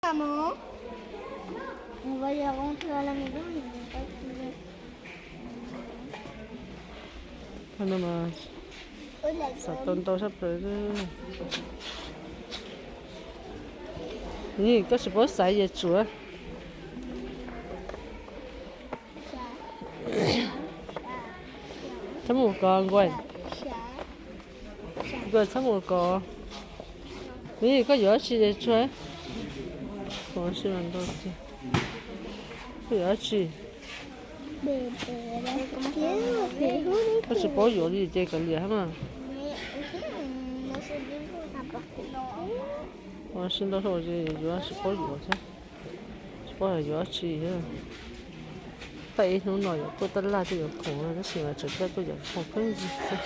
Vamos. Me voy a comprar la mitad. Xav tau ntau sab plaws. Koj tsis paub xaiv yam tsuav. Txhob mus kov nkuaj. Nkuaj txhob mus kov. Koj yuav dab tsi es tsuag? Koj yuav dab tsi? Koj tsis paub yuav li ces kav liam hab mas. Ua si ntau hlau ces yuav tsis paub yuav thiab. Tsis paub yuav dab tsi. Tag ib hnub no yuav tuaj tab laj tuaj yuav khoom tab sis mas tseem tuaj yuav khoom pheej yig xwb.